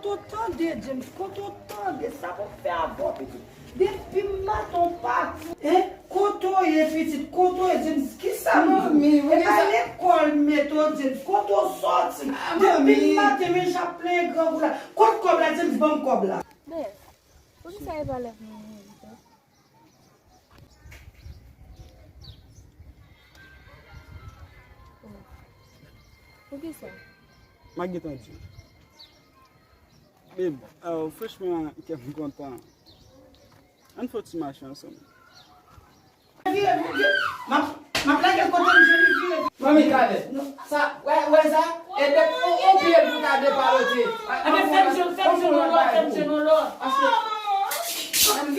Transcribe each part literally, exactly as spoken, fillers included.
Kote w tande, James? Kote w tande? Sa pou fè avè w, pitit? Depi m maten w pati. Hein? Kote w ye, pitit? Kote w ye, James? Kisa m di? Manmi, e pa lekòl m mete w, James. Kote w sòti? Ah, depi m maten, men j ap plenyen grangou la. Kote kòb la, James? Ban m kòb la. Bèl, poukisa e pa lè pou mwen pito? Poukisa? M a gentan di w. Babe, oh, franchman, kè m kontan. Ann fè yon ti mache ansanm. Vire, vire, vire. M ap, m ap lage kote m jwenn li, vire. Manmi, gade. Sa, wè, wè sa? E de, on, on pye l pou ta depalote. Anben, fè m jwenn, fè m jwenn yon lòt, fè m jwenn yon lòt. Paske,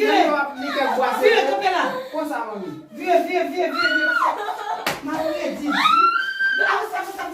vire. Li kèk bwase. Vire, kanpe la. Konsa, manmi. Vire, vire, vire, vire, vire. Paske, m ap redi, di. Gade sa, konsa.